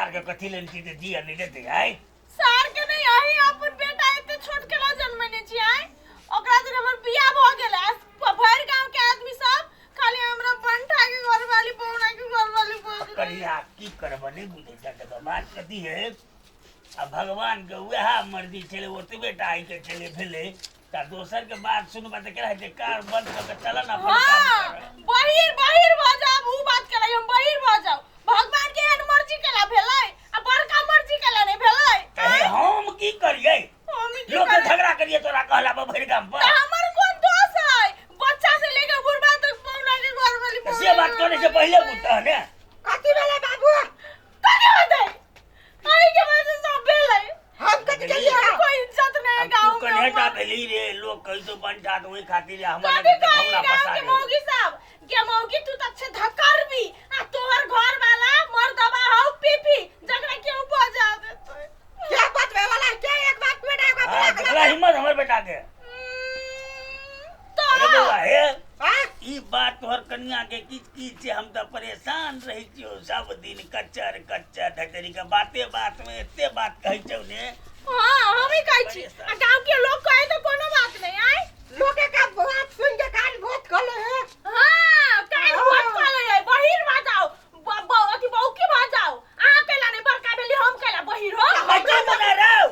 सार के कथी लेने छी जे जिया नहि देतै आय? सार के नहीं, अही अपन बेटा एते छोट के ला जन्मने छी आय। ओकरा दिन हमर बियाह भ गेल आ भरि गांव के आदमी सब खाली हमरा बंठा के घरवाली, पौना के घरवाली बोल। करिया की करब, नहि बुझै छ। देख, बात कथी है, आ भगवान के वएह मर्जी छलै, ओतबे टा के छलै भेलै। तऽ दोसर के बात सुनबा तऽ केना हेतै? कार बंद कऽ के चल ने अपन काम हाँ कर। बहिर बहिर भऽ जाब, ऊ बात केलै हम बहिर भऽ जाउ। भगवान के एहन मर्जी केला भेलै आ बड़का मर्जी केला नहि भेलै। तऽ हे, हम की करियै? हम की लोक के करियै? झगड़ा करियै तोरा कहला पर भरि गाम पर? तऽ हमर कोन दोष है? बच्चा से लेके बुढ़बा तक पौना के घर वाली। तऽ से बात करे से पहिले बुझतह ने। कथी भेलै बाबू? कथी होतै, अही के वजह से सब भेलै। हम कथी केलियै? कोई इज्जत नहीं है अब तू गाँव में कन्हेटा हमर। भेली रे, लोग कहि तो बंटा तऽ ओहि खातिर हमर कथी लगे कही हमरा गाँव फंसा के दे। मौगी सब के मौगी तू तक से धकरबी आ तोहर घर वाला मर्दबा हौ पीपी जकरा केहू बजा देतै। क्या बतवे वाला के एक बात में ना हाँ, बतला। देखला हिम्मत हमर बेटा के? तो अरे बौआ हे, हां? ई बात तोहर कनिया के की की छै? हम तऽ परेशान रहै छियौ सब दिन, कच्चर कच्चर धतरी के बाते बात में एते बात कहै छौ ने। हाँ, हम ही कहै छी आ गाँव के लोग कहे तो कोनो बात नहीं आय। लोग के बात सुन के कान बहुत खोले है। हाँ, कान बहुत खोले है। बहिर भऽ जाओ, अथी बौकी भऽ जाओ। अहाँ कैला नहीं बड़का भेली, हम कैला बहिर हो? बच्चा बना रहो,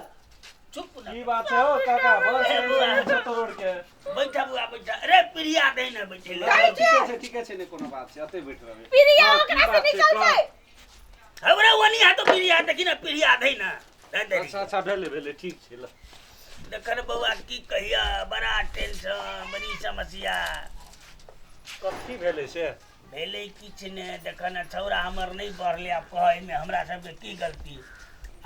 चुप ना। की बात है हो काका? बस ए बुआ। तोड़ के बैठा बुआ, बैठा। अरे प्रिया दे ने बैठे ले। ठीके छै, ठीके छै, नहि कोनो बात छै, एतै बैठ रहबै। प्रिया हाँ, की ओकरा से बात छै, निकलतै। हमरा ओनी हाथ प्रिया देखी ना, प्रिया दे ना। अच्छा अच्छा, भेलै भेलै, ठीक छै, ल। देखन बौआ, की कहिया, बड़ा टेंशन, बड़ी समस्या। कथी भेलै से? भेलै किछु नहि, देखन छौड़ा हमर नहि बढ़लै। आब कह, एहिमे हमरा सबके की गलती?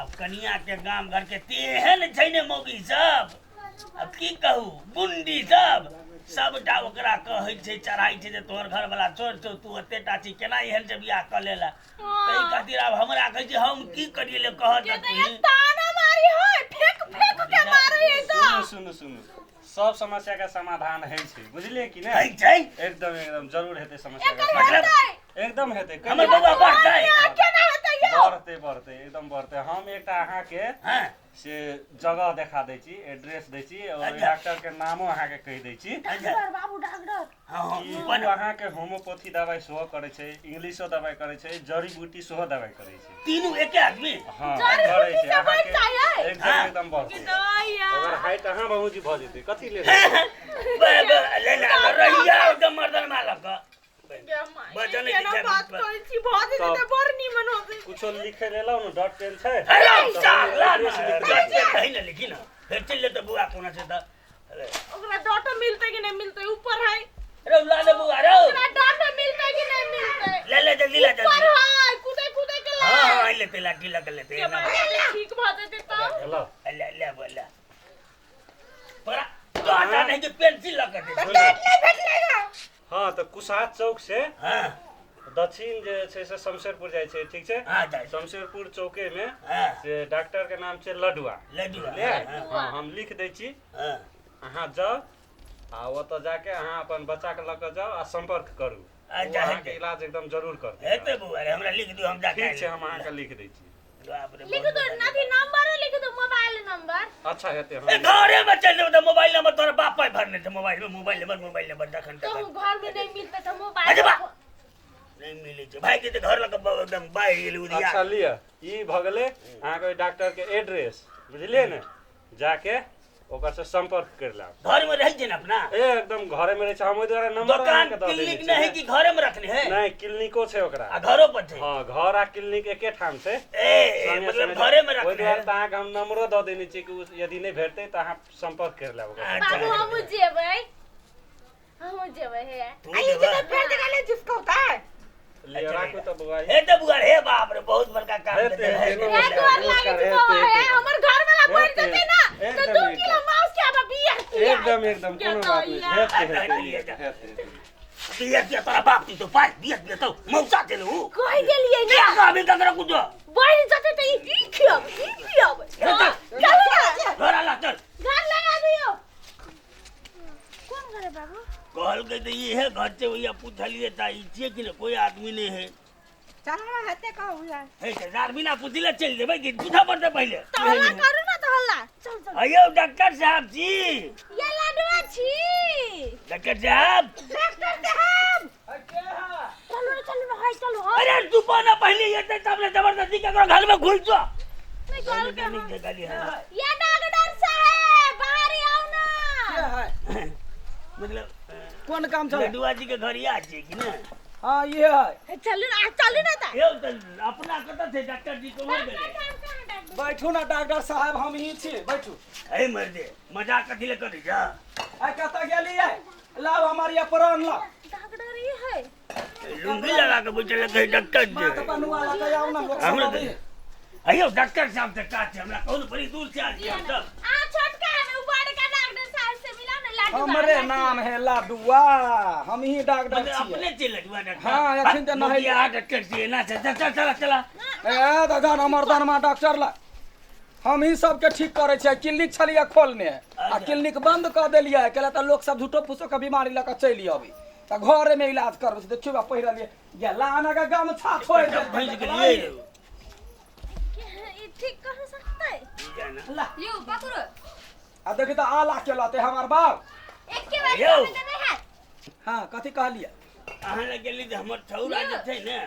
आब कनियाके गाम घरके तेहन छै ने मौगी सब, आब की कहू, गुंडी सब सबटा ओकरा कहै छै, चढ़ाइ छै जे तोहर घरवला छोट छौ, तू एते टा छी, केना एहन से बियाह कऽ लेला? ताहि खातिर आब हमरा कहै छै, हम की करियै ले कह के तऽ तऽ तू। ताना मारी है, फेंक फेंक के मारे है। सुनू तऽ सुनू सुनू, सब समस्या के समाधान होइ छै, बुझलियै कि होइ नहि? छै। एकदम एकदम, जरूर हेतै समस्या के एकर समाधान। हेतै? एकदम हेतै। हमर बौआ बढ़तै? केना हेतै यौ? बढ़तै बढ़तै, एकदम बढ़तै। हम एकटा अहाँके से जगह देखा दै छी, एड्रेस दै छी और ओहि डॉक्टर के नामो अहाँके कहि दै छी। डॉक्टर बाबू, डॉक्टर। हँ हँ। ई ओ अहाँके होम्योपैथी दवाइ सेहो करै छै, इंग्लिशो दवाइ करै छै, जड़ी बूटी सेहो दवाइ करै छै। तीनू एके आदमी? हँ, जड़ी करै बूटी छै से बढ़ि अहाँके जाइ है? एकदम। एकदम बढ़तै। दैया। ओकर हाइट अहाँ बाबूजी भऽ जेतै, कथी लेल? ले ले रहिया एकदम मर्दन मालक बचन केना नहि बात छै। करै छी, भऽ जेतै तऽ बड़ नीमन होतै। कुछो लिखे लेलहुँ ने, डॉट पेन छै? अरे तऽ साला एड्रेस लिख दै छी। कहीं ना लिखी ना, फिर चल लेते बुआ कोना से तऽ। अरे ओकरा डॉट मिलतै कि नहि मिलतै? ऊपर है। रे ला ले बुआ रे। ओकरा डॉट मिलतै कि नहि मिलतै? ले ले, जल्दी ला, ऊपर जल्दी। है, कूदे कूदे के ला। हाँ हाँ, लेते लाठी लग लेते के ना। मारे, ठीक भऽ जेतै तऽ। ल। ले ले बुआ ले, तोरा तो आटा नहीं कि पेंसिल लग दे। नहीं भेटलै। हँ, तऽ कुशहा चौक से दक्षिण जे छै से शमशेरपुर जाइ छै, ठीक छै? हाँ, जाइ छै। शमशेरपुर चौके मे से डॉक्टर के नाम छै लडुआ। लड्डुआ। बुझलियै? हँ, हम लिख दै छी। अहाँ जाउ आ ओतऽ जाके अहाँ अपन बच्चा के लऽ कऽ जाउ आ सम्पर्क करू। ओ अहाँके हेतै। इलाज एकदम जरूर करतै। हेतै बौआ रे, हमरा लिख दियौ, हम जाके ठीक छै, हम अहाँके लिख दै छी। बाप रे, लिख बहुत दो बढ़िया। नथी नंबर लिख दो, मोबाइल नंबर। अच्छा, हेतै। ए हम घरे में चल जेबै तऽ मोबाइल नंबर तोरा बाप पाइ भरने छै मोबाइल में, मोबाइल नंबर, मोबाइल नंबर जखन तो तखन। घर में नहीं मिलते तो अच्छा मोबाइल बा नहीं मिलै छै भाई के तऽ घर लग एकदम बाढ़ि गेलै उधिया। अच्छा लिअ, ई भऽ गेलै अहाँके ओहि डॉक्टर के एड्रेस, बुझलियै ने? जाके ओकर से सम्पर्क कर लेब। घर में रहै छै ने अपना? ए एकदम घरे में रहै छै, हम ओहि दुआरे नंबर दोकान अहाँके दऽ देने क्लिनिक छी नहीं ने। कि घरे में रखने है? नहि, क्लिनिको छै ओकरा आ घरो पर छै? हँ, घर आ क्लिनिक एके ठाम छै। ए संगे मतलब संगे घरे में ओहि रखने दुआरे है। तऽ अहाँके हम नंबरो दऽ देने छी कि ओ यदि नहि भेटतै तऽ अहाँ सम्पर्क कर लेब ओकरा। अच्छा। बाबू, हमहूँ जेबै, हमहूँ जेबै हे। तू आई देबा। जगह फेर जगह ले जिसको होता है। लिअ, राखू तऽ बौआ। हे तऽ बुआ हे, बाप रे, बहुत बड़का काम हेतै, केने है। हेतै, हे गोर लागै छी बौआ, हे हमर घर वाला बढ़ हेतै, जेतै ना तऽ एकदम, 2 एकदम। किलो मांस के आबा बियर पियाए। एकदम एकदम, कोनो बात नहि छै, हेतै हेतै, लिअ, हेतै हेतै। बिया बिया तोरा बाप दी तो पाइ बिया बिया तो मौसा चलू कहि गेलियै क्या ना। कहबी ककरो कुछो? बढ़ जेतै तऽ ई खियाब, ई पियाब। हे चल। चलू ना। घर आला चल। घर लगा दियौ। कोन घर है बाबू? कहलकै तऽ इहे घर छै भैया, पूछलियै तऽ ई छियै कि नहि, कोई आदमी नहीं है। चल ना हेते कहू यार। हे सरदार बिना पुछले चलि जेबै कि पूछऽ पड़तै पहिले? तऽ हल्ला करू ना, तऽ हल्ला। चल चल। अयौ डॉक्टर साहब जी। ये लडुआ छी। डॉक्टर साहब। डॉक्टर साहब। चलू ना, चलू ना, हाय चलू हाय। अरे तू ना पहिले एतै तब ने जबरदस्ती केकरो घर में घुसि जो। नहीं कहल के नीक जगह है। ये डॉक्टर साहब बाहर आओ ना। के है? मतलब कोन काम चले? लडुआ जी के घर इएह छै कि ने? हाँ ये है। चलू ना, चलू ना ता। यौ तऽ अपना कतऽ छै डॉक्टर जी? कोम्हर गेलै? बैठू ना डॉक्टर साहब, हम ही छी, बैठू। हे मर्दे, मजाक कथी ले करै छ? आ कतऽ गेलियै? लाव हमार ये प्राण लाव। डॉक्टर ई है। लुंगी लगा के बैठल है डॉक्टर जी। माथ पर नुआ लगा आउ ना लोग सब हमरा अबै है। अयौ डॉक्टर साहब से का छै? हमरा कहू ने, बड़ी दूर से आयल छी हम सब। आ छोटका है उ बड़का डॉक्टर साहब से मिला ना लाडू। हमरे नाम है लाडुआ, हम ही डॉक्टर मतलब छियै। अपने छै लडुआ डॉक्टर? हाँ, एखन तऽ नहै- आ डॉक्टर जी एना छै। चल चल चला चला। ए दादा हमर दरमा डॉक्टर ला हम ही सबके ठीक करै छियै। क्लिनिक छलियै खोलने आ क्लिनिक बंद कऽ देलियै, कैला तऽ लोक सब झूठो फूसो के बीमारी लऽ कऽ चलि अबै, तऽ घरे में इलाज करबै छै। देखियौ बा पहिरलियै गेला आना के गमछा छोड़ि सब भैंस देलकै। गेलियै यौ। ई ठीक कर सकते? ई जाना। ला यौ पकड़ो। आ देखी तऽ आला के लते हमर बाप। एके बार यौ। कहबै तऽ नहि हैत। हाँ कथी कहलियै? अहाँ लग गेली जे हमर छौरा जे छै ने,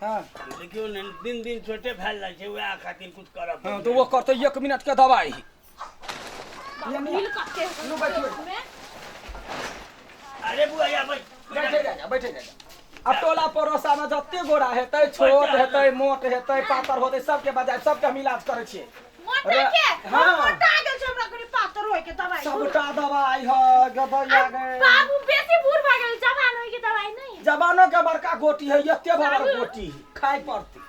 हाँ देखियौ ने, दिन दिन छोटे भेल जाइ छै, वएह खातिर कुछ करब। हाँ तो वो करते 1 मिनट के दवाई। ढील कते नु बैठियो। अरे बुआ या बैठ। बैठे जा, बैठे जा। अब टोला पड़ोसा में जते गोरा हेतै, छोट हेतै, मोट हेतै, पातर होतै, सबके बजाय सबके हम इलाज करै छियै। मोटा रे- के? हाँ। हम मोटा गेल छै, हमरा कनि पातर होय के दवाई। सबटा दवाई है गदैया गे। बाबू बेसी बूढ़ भऽ गेल, जवान होय के दवाई नहीं? जवानो के बड़का गोटी है, एते बड़ा गोटी है, खाय पड़तै।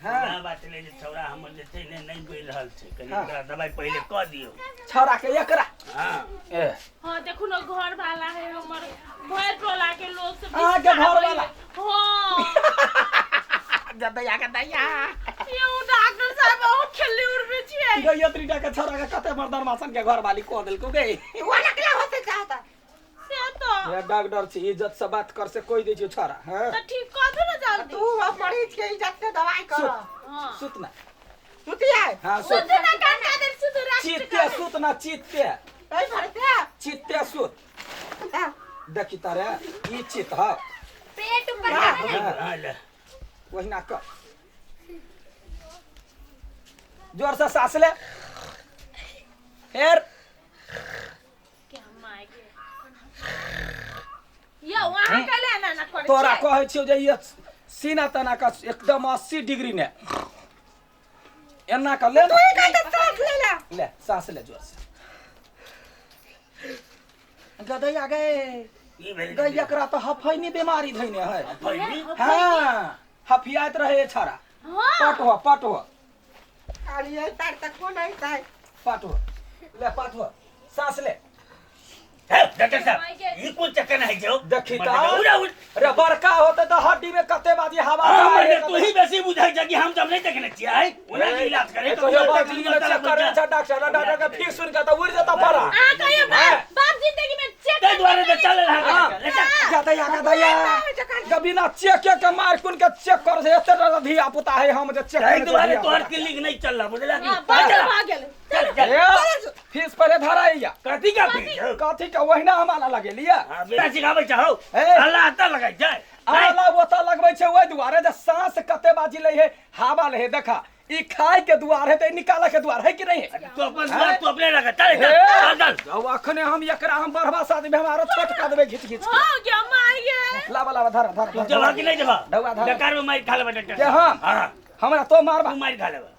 हाँ। हाँ बात ले जे छौरा हमर जे छै ने, नहि बढ़ि रहल छै कनि, हाँ। ओकरा दवाई पहिले कऽ दियौ। छौड़ा के एकरा? हाँ। ए हाँ देखू ना, घर वाला है हमर, भर टोला के लोग सब। अहाँके घरवाला? हाँ। गदैया गदैया। यो डॉक्टर साहब बहुत खेलने उड़बे छियै। गयत्री के छौड़ा के कते मर्दन मासन के घर वाली कह देलको गे। वो नकला होते चाहता। से तो ये डॉक्टर छी, इज्जत से बात कर से कोई दै छियो छौड़ा। हाँ तो ठीक कऽ दू ना जल्दी। तू अब मरीज के इज्जत से दवाई कर। सुत। हाँ। सुत ना। सुतिया। हाँ सुत। सुत ना, कान का देर सुत राख। चित्ते सुत ना, चित्ते। नहीं भरते। चित्ते सुत, देखी तारे ई चित ह। पेट ऊपर करबै ने। हाँ, हाँ ले। ओहिना कर, जोर से सांस ले फेर। के माय के यो वहाँ के ले ना ना करे। तोरा छियै। कहै छियौ जे ई सीना तना का एकदम 80 डिग्री ने एना कर ले तू ना। ही कहते सांस ले ले। ले सांस ले जोर से गदैया गे। की भेल? गै एकरा तऽ हफैनी बीमारी धैने है। पहिली? हाँ हफियाइत रहे छड़ा। हाँ। पट हो, पट हो। अरे ये तार तक को नहीं था। पट हो, ले पट हो, सांस ले। हे डॉक्टर साहब, ई कोन चक्कर है छै? देखी मर्दे, तऽ उड़ा उड़। अरे बड़का होते तऽ हड्डी में कते बाजी हवा हाँ, जाए मर्दे, है। तू ही बेसी बुझै छै कि हम सब नहि देखने छियै, ओना के इलाज करे। कहियो बाजी में चेक करे छै डॉक्टर, डॉक्टर के फीस सुन के तऽ उड़ जेता परा। अहाँ कहियो बाप बाप जिंदगी में चेक ताहि दुआरे तऽ चलल हाँ। है, ले चल। गदैया गदैया, जब बिना चेक के मार कुन के चेक कर से एते डर धिया पुता है हम जे चेक ताहि करे दुआरे तोहर क्लिनिक नहीं चलला, बुझला कि? हाँ, बंद चल भऽ गेल। चल चल। ए, फीस पहिले धराइया। कथी का फीस हौ? कथी के ओहिना हमारा लगेलिया। हाँ, बेटा सिखाबै छै हौ। ए। अल्लाह एतऽ लगै छै। आला ओतऽ लगबै छै ओहि दुआरे जे सांस कते बाजी लै है, हवा लै है। देखा ई खाय के दुआर है तऽ ई निकाले के दुआर है कि नहीं है? तू अपन दुआर तू अपने लगा, चल चल चल चल। जाउ, अखने हम एकरा हम बढ़वा साथ में हमारो छोट कऽ देबै घिच घिच के। हाँ क्या माय गे। लाबा लाबा, धर धर। तू जबा कि नहीं जबा? ढौआ धर। डकार में मारि खा लेबै डॉक्टर। के हम? हाँ। हमरा तो मारबा? तू मारि खा लेबै।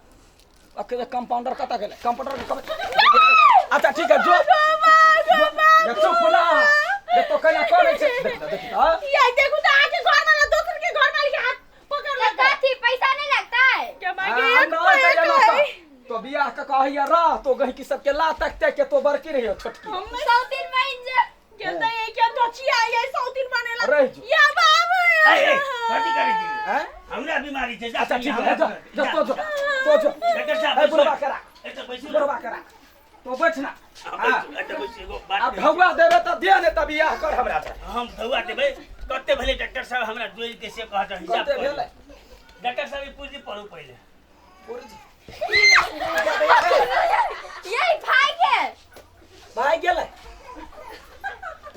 अखने कंपाउंडर कतऽ गेलै? कंपाउंडर के कहबै। अच्छा ठीक है, जो जो चुप ना, देख तो केना करै छै, देख देख। हाँ ये देखू तो आके घर वाला दोसर के घर वाली के हाथ पकड़ तो लेता। कथी पैसा नहीं लगता है? क्या माय हाँ, गे, एक नहि पर तऽ एक एना है। तऽ तो बियाह के कहैया रह तो गहिकी सबके ला तक तक के तो बड़की रहियो छोटकी। हम नहीं सौतीन बनि जा। कहता है क्या दोचिया ये सौतीन बनेला। रहि जो। या बाबू। ए ए, कथी करै छी? हैं? हमरा बीमारी छै, जा। अच्छा ठीक है, हमरा जा जा, तो जो तो जो। डॉक्टर साहब, ए बुढ़वा के राख। एतऽ बैसू। बुढ़वा के राख, तो बैठ ना। हाँ, हाँ। बैसू, एतऽ बैसू, एगो बात आब कहै छी। ढौआ देबे तऽ दे, ने तऽ बियाह कर हमरा से। हम धौआ देबै। कते भेलै डॉक्टर साहब हमरा जोड़ि के से कहत हिसाब कते करू। भेलै? डॉक्टर साहब ई पूँजी पढ़ू पहिले। पुर्जी। यही भाई के भाई गेलै।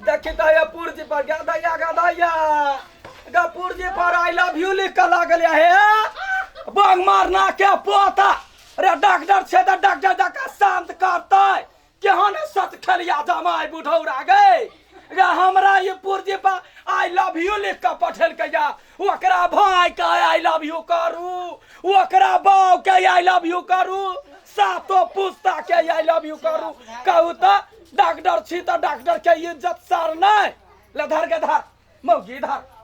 देखी तऽ ये पुर्जी पर गदैया गदैया ग पुर्जी पर I love you लिख कऽ लागल हे बंग मारना के पोता। अरे डॉक्टर छै तऽ डॉक्टर जकाँ शान्त करतै। केहन सच खेलिया जमाय बुढ़ौरा गे रे, हमरा ई पुर्जी पर I love you लिख कऽ पठेलकै या ओकरा भाय के I love you करू, ओकरा बाउ के I love you करू, सातो पुस्ता के I love you करू। कहू तऽ डॉक्टर छी तऽ डॉक्टर के इज्जत सर नहि। ले धर के धर मौगी धर।